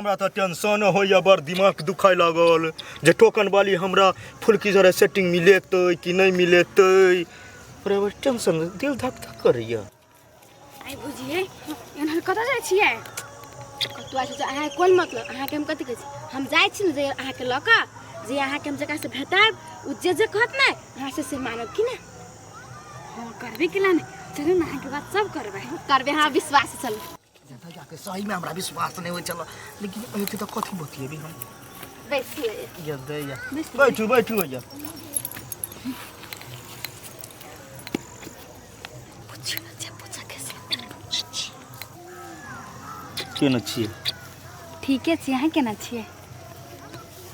हमरा तऽ टेंशन होइए, बड़ दिमाग दुखाय लागल जे टोकन वाली हमरा फुलकी जरे सेटिंग मिलेतै कि नहि मिलेतै। बराबर टेंशन, दिल धक धक करैए। आइ भौजी, एहन कतऽ जाइ छियै? कतौ जाइ छियै अहाँके कोन मतलब? अहाँके हम कथी कहै छी? हम जाइ छी ने जे अहाँके लऽ कऽ जे अहाँके हम जकरासँ भेटायब, ओ जे जे कहत ने अहाँ से मानब कि ने? हँ, करबै केला ने। चलू ने, अहाँके बात सब करबै, करबै। हँ, विश्वास, चलू। जाके सही में हमरा विश्वास नहीं होइ छल, लेकिन एते तऽ कथी बतियेबी हम? बैसिए। ये दैया, बैठू बैठू भैया। पूछियो ने जे पूछऽ के से। केना छियै? ठीके छी, अहाँ केना छियै?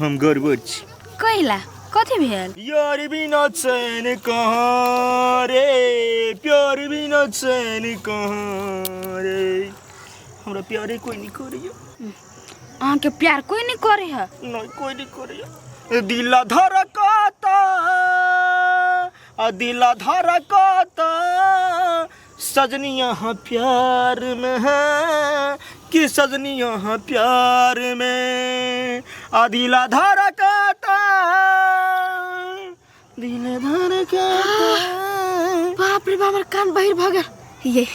हम गड़बड़ छी। कैला, कथी भेल? यार बिना चैन कहाँ रे, प्यार बिना चैन कहाँ रे। हमरा प्यारे कोई नहीं करैया। अहाँके प्यार कोई नहीं करे है? नहीं, कोई नहीं करैया। दिला धड़कता आ दिला धड़कता, सजनी यहाँ प्यार में है कि सजनी यहाँ प्यार में आ दिला धड़कता, दिल धड़कता। बाप रे बाप, हमर कान बहिर भऽ गेल। ये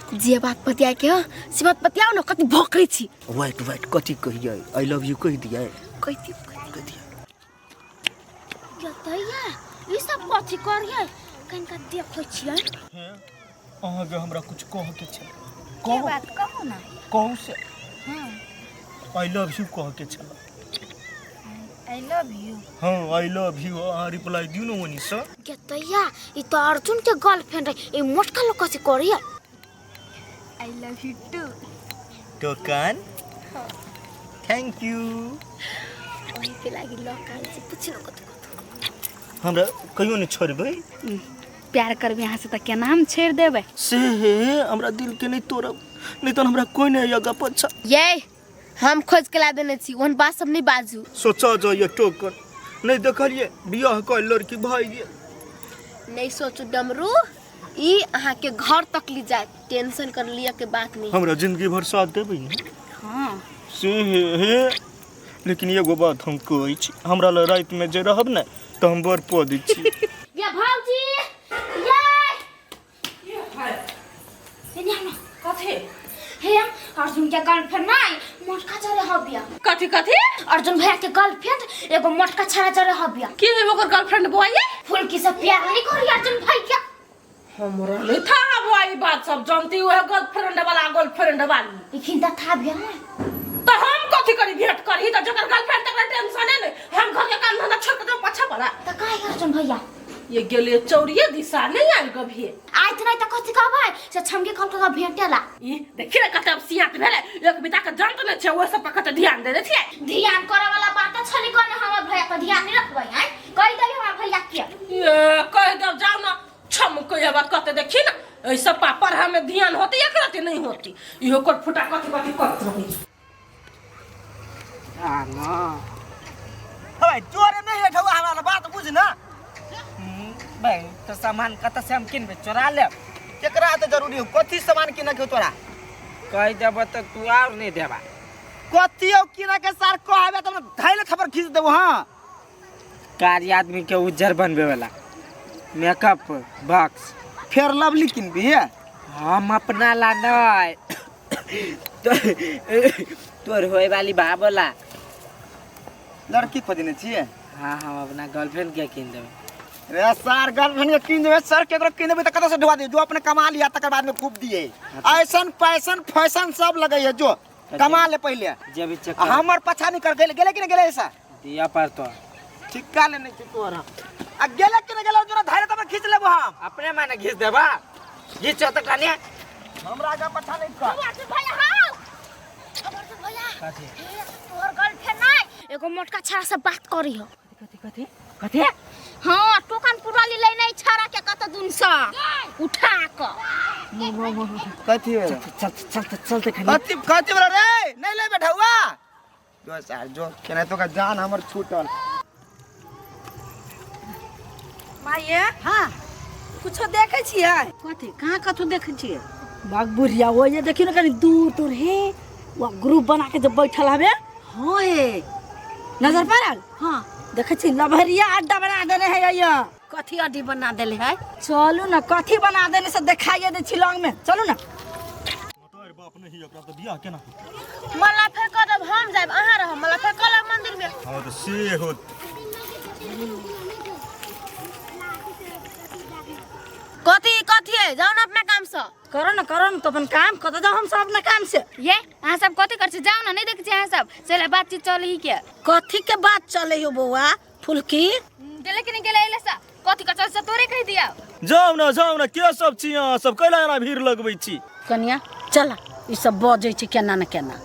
जे बात बतिया के ह से बात बतियाओ ने, कति भोकरै छी। वेट वेट, कथी कहियै? I love you कहि दियै? कहि दियौ। कहि दियै। जतैया ई सब कथी करियै? कनिका देखै छियै। अहाँके हमरा कुछ कहऽ के छै। के? कहू। बात कहू ने। कहू से। हाँ। I love you कहऽ के छल। I love you? हाँ, I love you. अहाँ रिप्लाई दियौ ने ओनीसँ। जतैया ई तो अर्जुन के गर्लफ्रेंड है, ई मोटका लोग कथी करियै? I love you too. Token, thank you. ओही के लागि लऽ काल से पूछ न कथी कथी। हमरा कहियो नहि छोड़बै? प्यार करबै अहाँ से तऽ केना हम छोड़ि देबै? से हे, हमरा दिल के नहीं तोड़ब, नहीं तो हमरा कोई नहीं आगा पछा। ये हम खोज के ला देने छी, ओहन बात सब नहीं बाजू। सोचा जाइए टोकन, नहीं देखलिए बियाह कर लड़की भाई गेल। नहीं सोचू डमरू, ई अहाँ के घर तक ली जाए, टेंशन कर लिया के बात नहीं। हमरा जिंदगी भर साथ देबै ने? हाँ। से हे हे, लेकिन एगो बात हम कहै छी, हमरा लग रातिमे जे रहब ने तऽ हम बड़ पद छी। या भौजी, ये हे ना। कथी? हे, अर्जुन के गर्लफ्रेंड नहीं मोटका चढ़े हबिया। कथी कथी? अर्जुन भैया के गर्लफ्रेंड एगो मोटका छड़ा चढ़े हबिया। की है ओकर गर्लफ्रेंड बुआइए? फुलकी से प्यार नहीं करी अर्जुन भैया। हमरा नहीं था बुआई बात सब जानती वह गर्लफ्रेंड वाला गर्लफ्रेंड वाली। लेकिन त था भैया ना। तो हम कथी करी भेंट करी तो जकर गर्लफ्रेंड तकरा टेंशन है ने, हम घर के काम धंधा छोड़ के तो पाछा पड़ा। त काहे अर्जुन भैया? ये गेले चौरिये दिशा नहीं आयल कभी। आइ त नहीं त कथी कहबै से छमके खल के भेटेला। ई देखी ने कते अब सियात भेले, एक बिता के जान तो नहीं छै, ओइ सब पर कते ध्यान दे दे छियै। ध्यान करे वाला बात त छली कोने, हमर भैया पर ध्यान नहीं रखबै? हैं, कहि देबै हमर भैया के। ये कह देब, जाओ ना छम के अब कते देखी ना ऐ सब पापर हमें ध्यान होती या करती नहीं होती, इहो कोट फुटा कथी कथी करत रही। आ ना। भाई, चोरे नहीं है ठौआ, हमरा बात बुझ ना। भाई तो सामान कतऽ से हम किनबै? चोरा लेब? केकरा तऽ जरूरी हो? कथी सामान किनऽ के हो तोरा? कहि देबऽ तऽ तू आओर नहि देबा। कथी हो किनऽ के सार कहबे तऽ धैल खबर खींच देबो। हाँ, कारी आदमी के उज्जर बनबे वाला मेकअप बॉक्स। फेर लवली किनबी? हम अपना ला नहीं, तोर होए वाली भावला। लड़की खोजने छियै? हाँ, हम अपना गर्लफ्रेंड के किन देबै। रे सार, गर्लफ्रेंड के किन देबै? सर, केकरो किन देबै तऽ कतऽ से ढुआ दियै? जो अपने कमा लिया, तकर बाद में खूब दिए। ऐसन पैसन फैशन सब लगै है, जो कमा ले पहिले। जे भी चेक आ हमर पछा नहीं कर गेले, गेले कि नहीं गेले ऐसा? दिया पर तो ठिक्का लेने छी तोरा। आ गेले कि नहीं गेले? जोरा धारे तब खींच लेबो हम। अपने माने घिस देबा, घिस तो कने। हमरा आगा पछा नहीं कर। अर्जुन भैया, हाँ अर्जुन भैया। कथी? हे, तोहर गर्लफ्रेंड नहीं एगो मोटका छड़ा से बात करी हो। कथी कथी कथी? हाँ, टोकन पूरा ले नहीं छड़ा के कत दुन से उठा क। कथी भेलै? चल चल चल चलते खनी। कथी कथी भेलै रे? नहीं ले बैठा हुआ जो सार, जो केना तो का जान हमर छूटल। माये। हाँ। कुछो देखै छियै? कथी? कहाँ कथू देखै छियै? बाग बुढ़िया, ओ जे देखियौ ने कनि दूर दूर। हे, वो ग्रुप बना के जब बैठल हवे। हाँ हे नजर पड़ल? हाँ। देखै छी लभरिया अड्डा बना देने है ये। कथी अड्डी बना देले है? चलू ना, कथी बना देने से देखाइए दे छी लंग में, चलू ना। तोर बाप नहीं ओकरा तो बियाह केना होतै? मला फेर करब हम जायब, अहाँ रहब, मला फेर करब मंदिर में। हाँ तो से होत। कथी कथी है? जाओ ना अपना काम से। करो ना, करो ना तो अपन काम, कतऽ जाओ हम सब अपना काम से। ये अहाँ सब कथी कर छी? जाओ ना, नहीं देख छी अहाँ सब चले बातचीत चले ही के। कथी के बात चले हो बौआ फुलकी? गेले कि नहीं गेले एले सा कथी के चल से तोरे कह दिया। जाओ ना, जाओ ना, के सब छी अहाँ सब कैला एना भीड़ लगबै छी? कनिया चल, ई सब बजै छै केना न केना।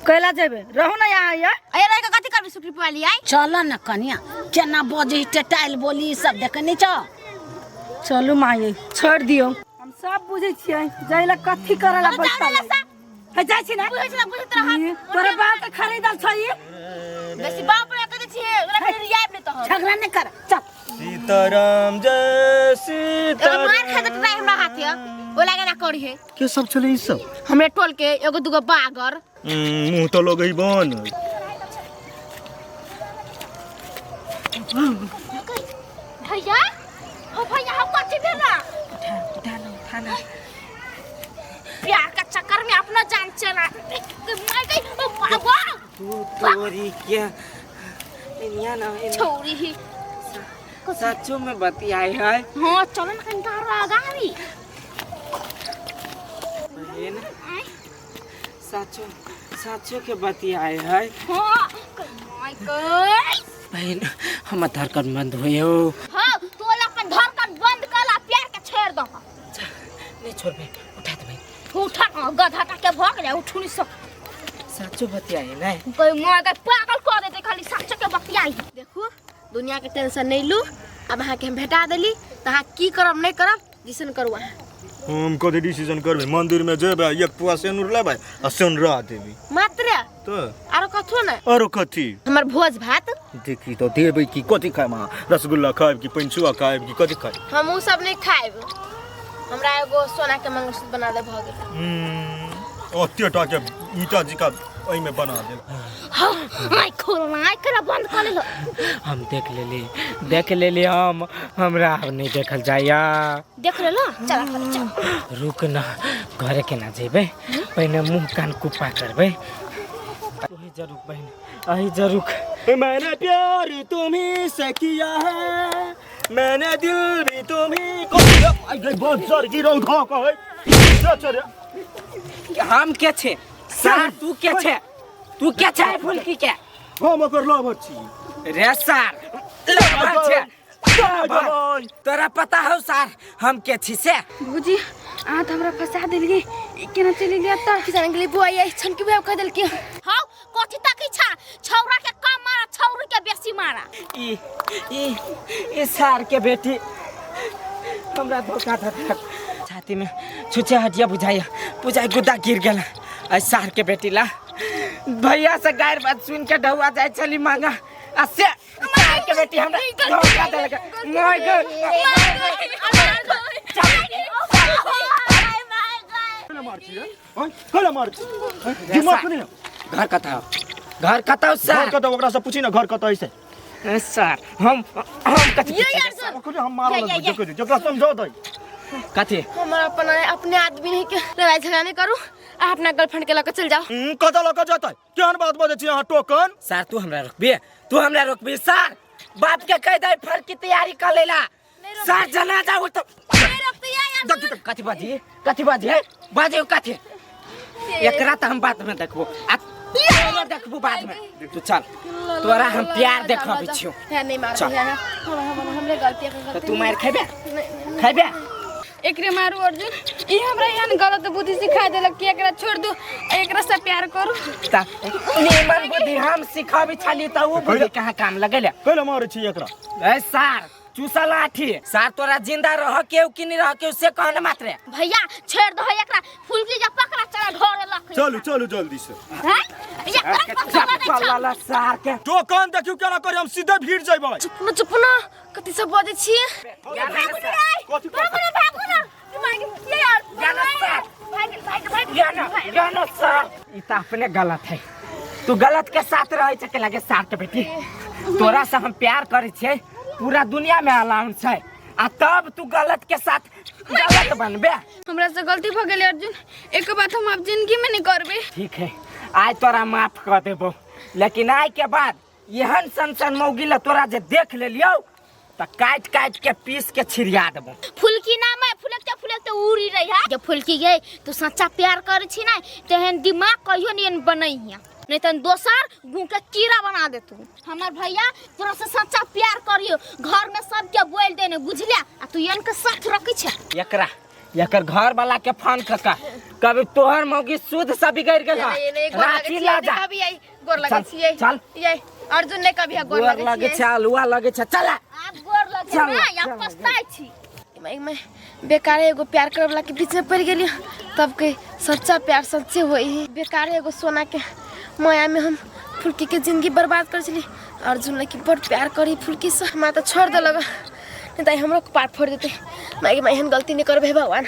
कैला जेबे रहू ना यहाँ ये। अरे रह के कथी करबी सुखरी वाली आई? चल ना कनिया, केना बजै टेटाइल बोली ई सब देखे नहीं छौ? चलू माई छोड़ दियो, हम सब बुझै छियै जाइला कथी करला बैठल है। जाइ छी ना, बुझै छी ना, बुझैत रहब। तोरे बाप के खरीदल छै ई। बेसी बाप रे कह दै छियै, ओकरा फेर रियाब नहीं तहन। झगड़ा नहीं कर, चल। सीताराम जय सीताराम। एगो मार खा देत रहे हमरा हाथे, ओ लागे ना करी है। के सब छलै ई सब? हमरे टोल के एगो दुगो बागर। मुंह तो लगै बन। भैया ओ भैया हम कथी भेला? उठा उठा ना, उठा ना। प्यार का चक्कर में अपना जान चला मर गई। ओ बाबा तू तोरी क्या इनिया ना छोरी ही सचो में बतियाई है। हां चलो ना कहीं तार आगावी। बहन साचो साचो के बतियाई है। हां my गई बहन हम धड़कन बंद होयो। हां तू अपन धड़कन बंद कर ला, प्यार के छोड़ दो। नहीं छोड़बे, उठा दे भाई। उठा ना गधा टा के भग जा, उठू नहीं सक। साचो बतियाई नहीं कोई मां के पागल कर देते खाली साचो के बतियाई। देखो दुनिया के टेंशन नहीं लू, अब अहाँ के हम भेटा देली त अहाँ की करब नहीं करब डिसीजन करू अहाँ। हम कथी डिसीजन करबे? मंदिर में जेबे, एक पुआ सेनुर लेबै आ सेनुरा देबी मात्र। तो आरो कथो ना? आरो कथी? हमर भोज भात देखी तो देबै की कथी खायब अहाँ? रसगुल्ला खायब कि पंचुआ खायब कि कथी खायब? हम उ सब नहीं खायब, हमरा एगो सोना के मंगलसूत्र बना दे भ गेल। ओते टा के ईटा जी का ओइ में बना दे। हां आइ खोल ना, आइ करा बंद कर ले। हम देख लेली, देख लेली हम, हमरा अब नहीं देखल जाया। देख ले लो, चल चल चल। रुक ना, घरे के ना जेबे, पहले मुंह कान कुपा करबे। ओही जरूर बहन, अही जरूर। मैंने प्यार तुम्ही से किया है, मैंने दिल भी तुम्ही को। आई गई बहुत जोर की रौ धो को है। चल चल हम के छे सार, तू के छे, तू के छे फुलकी के? हम ओकर लवर छी रे सार, लवर छे तोरा पता हौ सार हम के छी से? भौजी अहाँ त हमरा फंसा देलियै, केना चलि गेलियै त? किसान गेली बुआ ये छन की बुआ कह देलकी। हां कथी तकी छा, छौरा के कम मारा छौरी के बेसी मारा। ई ई ई सार के बेटी हमरा धोखा देलक, छाती में छुछे हटिया बुझाइया बुझाई गुद्दा गिर गेल। ऐ सार के बेटी ला भैया से गायर बात सुन के ढौआ जाय छली मांगा आ से सार के बेटी हमरा धोखा देलक। My God कैला मार छी रे? कैला मार छी? दिमाग नहीं घर कता हो, घर कता हो सार? घर कता ओकरा से पूछी ना घर कता है से। सर हम कथी ये यार सर ओकरे हम मारल लगबै जकरा समझा दै कथी। हमरा अपन अपने आदमी नहीं के लड़ाई झगड़ा नहीं करू, आ अपना गर्लफ्रेंड के लके चल जाओ। कता लके जतै? केहन बात बजै छी अहाँ टोकन? सर तू हमरा रोकबी, तू हमरा रोकबी सर? बाप के कह दे फर की तैयारी कर लेला सर, जना जाओ तो नहीं रोकती यार। कथी बाजी, कथी बाजी है बाजी कथी? एकरा त हम बाद में देखबो, आ तोरा देखबो बाद में। तू चल, तोरा हम प्यार देखबै छियो। है नहीं मार है, हम हमरे गलती कर। तू मार खेबे, खेबे एकरे मारू अर्जुन, ई हमरा एहन गलत बुद्धि सिखा देलक कि एकरा छोड़ दू, एकरा से प्यार करू। त निमन बुद्धि हम सिखाबी छली त उ बुद्धि कहां काम लगेले? कैला मारै छी एकरा? ए सार चूसा लाठी सार, तोरा जिंदा रह के कि नहीं रह के से कहने मात्र। भैया छोड़ दो एकरा, फुलकी जा पकड़ा चला घर लख। चलू चलू जल्दी से। हैं चल ला सार के टोकन देखियो केना करी, हम सीधे भीड़ जइबै। चुप ना, चुप ना, कथी सब बजै छी? कथी भागू ना, भागू ना। माय ये यार या ना सर। भाग भाग भाग या ना, या ना सर। ई तऽ अपने गलत है। तू गलत के साथ रहे छै के लगे सार के बेटी। तोरा से हम प्यार करे छियै, पूरा दुनिया में अलाउंस है, आ तब तू गलत के साथ गलत बनबे। हमरा से गलती भ गेलै अर्जुन, एक बात हम आब जिंदगी में नहीं करबे। ठीक है, आइ तोरा माफ कर देबो, लेकिन आइ के बाद एहन सन सन मौगी ला तोरा जे देख लेलियौ त काटि काटि के पीस के छिड़िया देबो। फुलकी नाम है, फुलकते फुलकते उड़ी रही है। जब फुलकी गई तो सच्चा प्यार करे छी ना, तेहन दिमाग कहियो नहीं बनैया, नहीं तन दोसर गु के कीड़ा बना देतू। हमर भैया तोरा से सच्चा प्यार करियो, घर में सबके बोल देने बुझलिया, आ तू एन के साथ रखै छै। एकरा एकर घर वाला के फोन क के कभी तोहर मौगी शुद्ध से बिगड़ गेल रांची ला जा। कभी आई गोर लगै छियै। चल। ये अर्जुन ने कभी गोर गोर लगै लगै छै, अलुआ लगै छै, चल आप गोर लगै चल, ना या चल। पछताइ छी। मैं बेकार एगो प्यार करे वाला के बीच में पड़ गेली, तब के सच्चा प्यार सच्चे होई। बेकार एगो सोना के माया में हम फुलकी के जिंदगी बर्बाद कर छली। अर्जुन लकी बड़ प्यार करी फुलकी से, हमरा तो छोड़ देलक, नहीं तो हमरो कपार फोड़ देते। माय एहन गलती नहीं करबे भगवान।